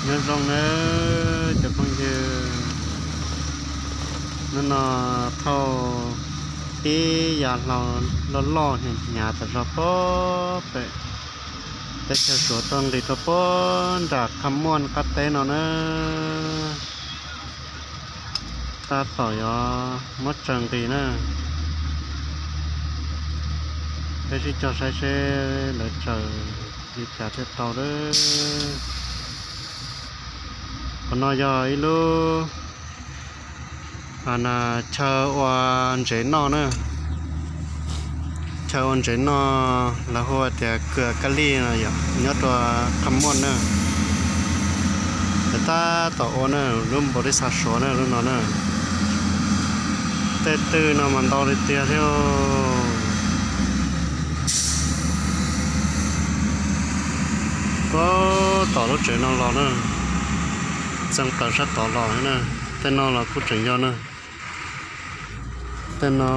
Nyob zoo nawb cov phooj ywg, hnub no thauj ib yav hlau loj loj hnyav hnyav tas zog puag pem teb chaws Suav tuaj nqis rau puag nram Qhab Muaj qab teb no na. Tab tom yuav muab tsaws nqis na. Peb sib cog saib seb lawv tsaws li cas thiaj tau lawm. Qhov no yog ib lub chaw ua ntsev noj na. Chaw ua ntsev noj lawv hu tias Kws Kab Lij no yom, nyob rau Qhab Muaj na. Lawv tab tom ua na, lub npaum li xav Suav na lub no na. Tej twj no mas ntau li tiag thiab. Puag tom lub tsev no los na, txeev plaws sab tod los na. Tej no los kuj tseem yog na. Tej no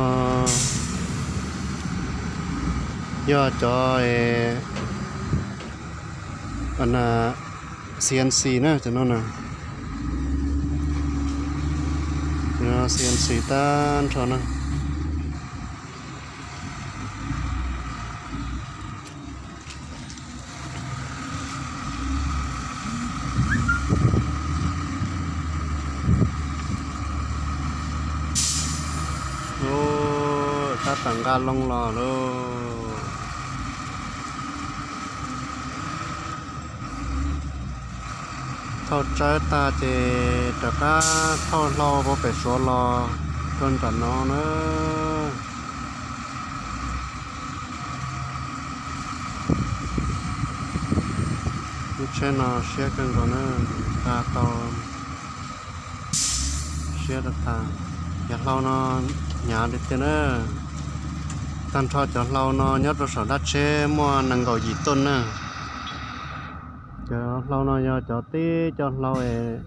yog cov C N C na, cov no na. C N C tag nrho na. Tab tom nqa loo los lauj. Thauj tsawb tag ces rov qab thauj hlau puag pem Suav los rau nram no na. Lub tsheb no siab kawg nkaus na, nqa tau siab rau tas. Cov hlau no hnyav li tiag na. Tag nrho cov hlau no nyob rau saum dab tsheb muaj nees nkaum yim tuj na. Cov hlau no yog cov tib co hlau es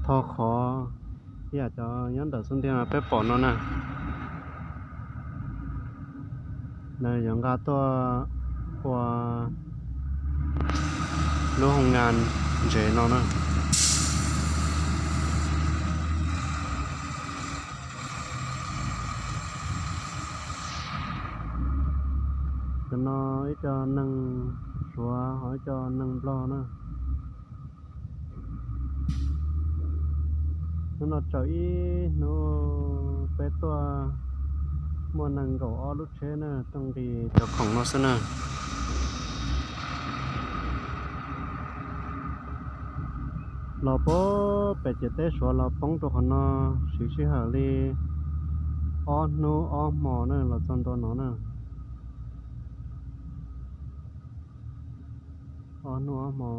tho qhov ib yam cov nyob ntawm xub ntiag peb pom no na. Lawv yuav nqa tuaj ua lub hoo ngas ntsev no na. Cov no ib co neeg Suav ho ib co neeg Nplog na. Hnub no tsaws ib hnub, peb tuaj muaj nees nkaum ob lub tsheb na, tuaj nqis cov khoom no xwb na. Los puag pem ciam teb Suav los poob rau qhov no, siv sij hawm li ob hnub ob hmo na los txog ntua no na. Ob hnub ob hmo,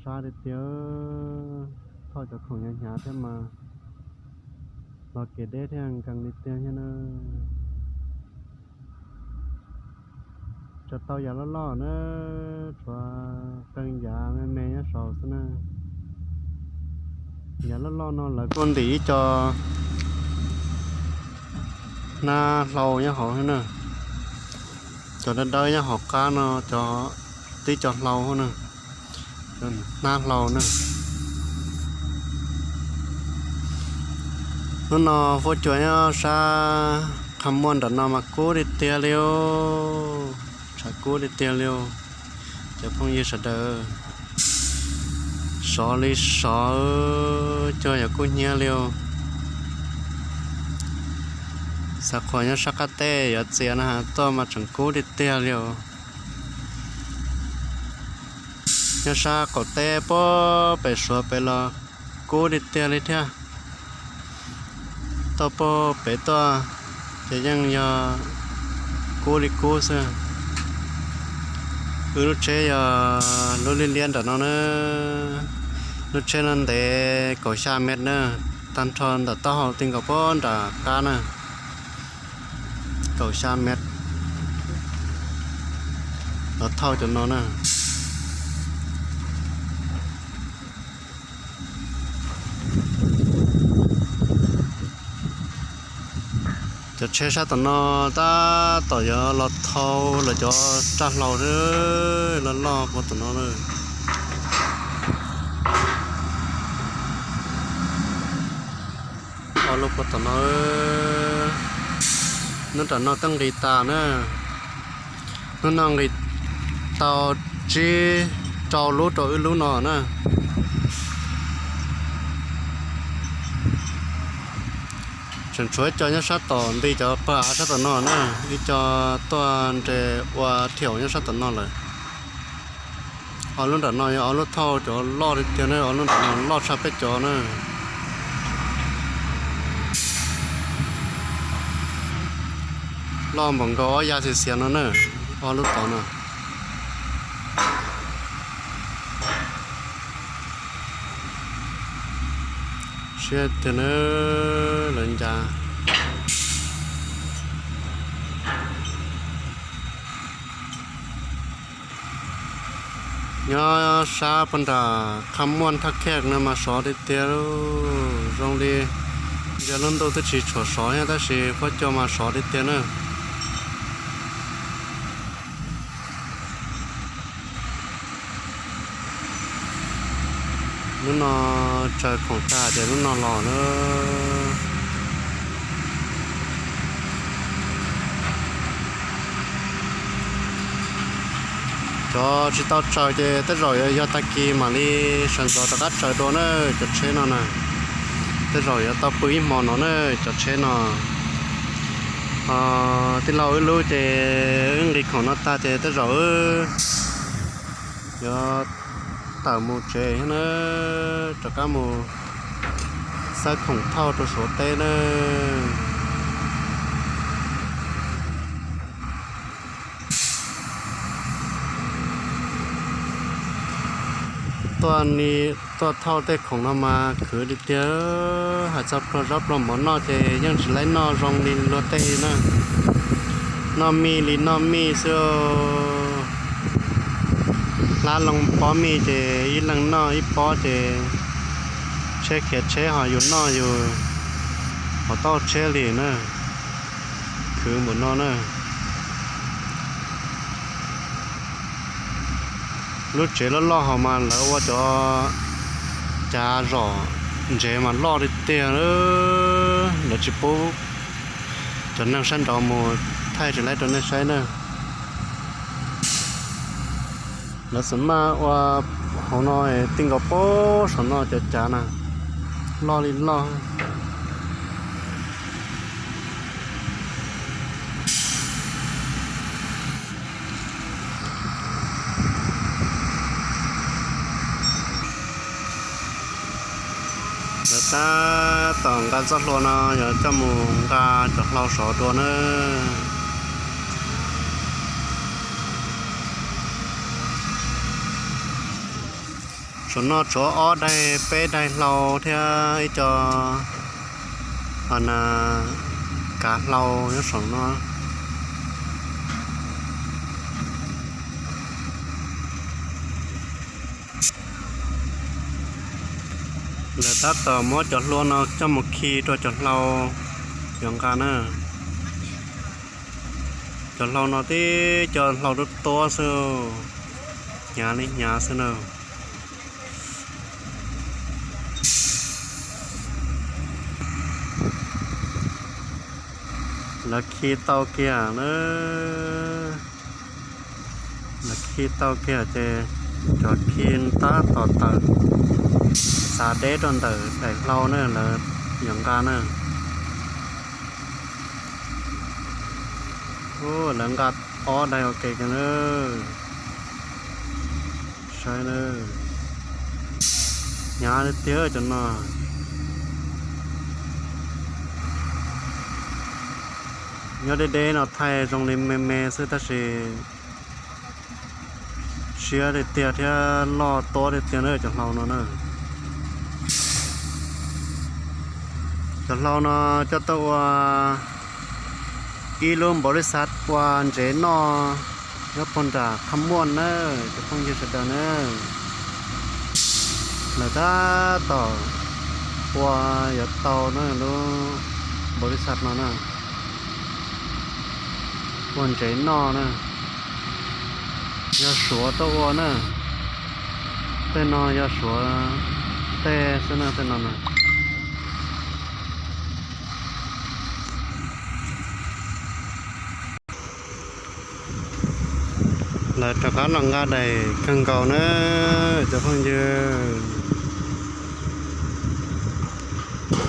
sab tiag tiag, thauj cov khoom hnyav hnyav thiab mas los kev deb thiab nkees li tiag thiab na. Tsuas tau yav loj loj na, tshuav qee yav me me nyob saud xwb na. Yav loj loj no lawv kuj ntim ib co hnab hlau nyob hauv na. Cov dawb dawb nyob hauv qab no cov tib co hlau na, hnab hlau na. Hnub no huab cua nyob sab qhov muaj nram no mas kub tiag tiag li, tshav kub tiag tiag li. Cov phooj ywg sawv daws, sov li sov, cua yuav kub hnyiab li. Xav qhuas nyob sab qab teb yuav txias na, tuaj mas tseem kub tiag tiag li. Nyob sab qaum teb puag pem Suav pem los kub tiag tiag li thiab. Tuaj puag pem tuaj ces yeej yog kub li kub xwb. Wb lub tsheb yog lub liab liab nram no na. Lub tsheb no ntev kaum xya mev na, tag nrho ntawm taub hau ti nkaus puag nram qab na, kaum xya mev. Los thauj cov no na. Cov tsheb sab tom no tab tom yuav los thauj lawv cov raj hlau loj loj puag tom no na. Lub puag tom no, hnub nram no twb nqis tas na. Hnub no nqis tau tsib rau lub rau wb lub no na. Tseem tshuav ib co nyob sab tom nti cov pawg av sab tom no na, ib co tuaj nres ua thiaum nyob sab tom no lawm. Ob lub nram no yog ob lub thauj cov loj tiag tiag na, ob lub nram no loj tshaj peb cov na. Loj npaum nkaus ob yav xiav xiav no na, ob lub tod no. Siab tiag na, lawv ncas. Nyob sab puag nram qhab muaj thaj khej no mas sov tiag tiag, zoo li ntsia lub ntuj twb tsis tshua sov thiab tab sis huab cua mas sov tiag tiag na. Lub no tsaws khoom tag ces lub no los na. Cov tsis tau tsaws ces tej zaum yuav yog tag kis mam li sawv ntxov rov qab tsaws dua na cov tsheb no na. Tej zaum yuav tau pw ib hmo no na cov tsheb no. Tij laug wb lub ces wb nqis khoom no tag ces tej zaum wb yuav tawm mus tsev thiab na, rov qab mus xawb khoom thauj rau Suav teb na. Tuaj thauj tej khoom no mas khwv li tiag, hais txog pluag zaub pluag mov noj ces yeej tsis laib noj zoo li luag tej na. Noj mij li noj mij xwb. Hlab loo pob mij ces ib leeg noj ib pob ces tsheb khiav tsheb ho yus noj yus ho tau tsheb li na. Khwv npaum no na. Lub tsev loj loj hos mas lawv ua cov cav zom ntsev mas loj li tiag, lawv tsis pub cov neeg sab nraud mus thaij tsis laib rau nej saib na. Lawv xam maj ua hauv no, tij nkaus pab saum no cov cav na, loj li loj. Lawv tab tom nqa txoj hlua no yuav coj mus nqa cov hlau sov dua na. Saum no tshuav ob daig peb daig hlau thiab ib co kav hlau nyob saum no. Lawv tab tom muab cov hlua no coj mus khi rau cov hlau yuav nqa na. Cov hlau no tib co hlau tuab tuab xwb, hnyav li hnyav xwb na. Lawv khi tau kiag na, lawv khi tau kiag ces cov khi tab tom tawm xav deb rau ntawm daim hlau na, lawv yuav nqa na. Lawv nqa ob daig ua ke kiag na. Saib na, hnyav tiag cov no. Nyob deb deb no thaij zoo li me me xwb tab sis siab tiag tiag thiab loj tuab tiag tiag na cov hlau no na. Cov hlau no coj tuaj ua ib lub npaum li xav ua ntsev noj nyob puag nram qhov muaj na, cov phooj ywg sawv daws na. Lawv tab tom ua yuav tau na lub npaum li xav no na, ua ntsev noj na. Yog Suav tuaj ua na, tej no yog Suav tej xwb na, tej no na. Rov qab los nqa daim kawg nkaus na cov phooj ywg.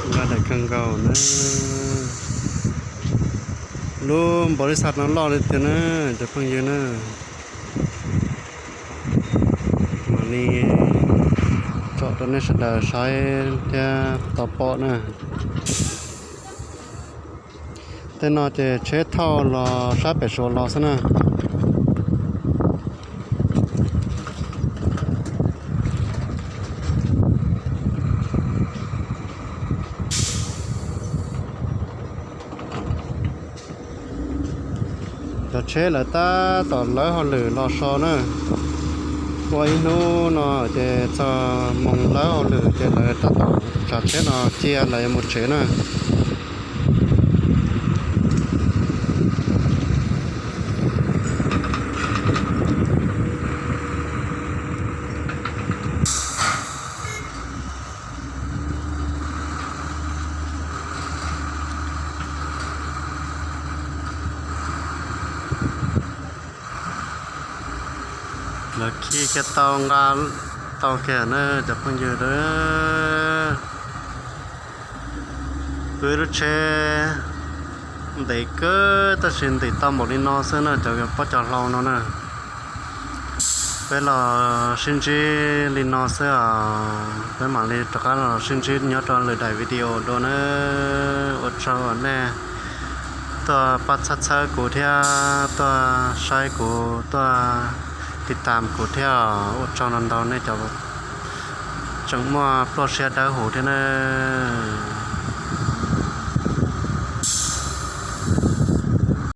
Nqa daim kawg nkaus na. Lub npaus lis xaj no loj li tiag na cov phooj ywg na. Mam li tsom rau nej sawv daws saib thiab tau pom na. Tej no ces tsheb thauj los sab pem Suav los xwb na. Cov tsheb lawv tab tom lawb hauj lwm los so na. Ua ib hnub no ces txog moos lawb hauj lwm ces lawv tab tom tsav tsheb no cia lawv yuav mus tsev na. Lawv khi kiag tau nqa tau kiag na cov phooj ywg. Peb lub tsheb ntev kawg tab sis ntim tau npaum li no xwb na cov pob cov hlau no na. Peb los sib ntsib li no xwb os, peb mam li rov qab los sib ntsib nyob rau lwm daim video dua na. Ua tsaug uas nej tuaj pab txhawb txhawb kuv thiab tuaj saib kuv, tuaj tiv tam kuv thiab. Ua tsaug ntau ntau nej cov tseem muaj pluaj siab dawb huv thiab na.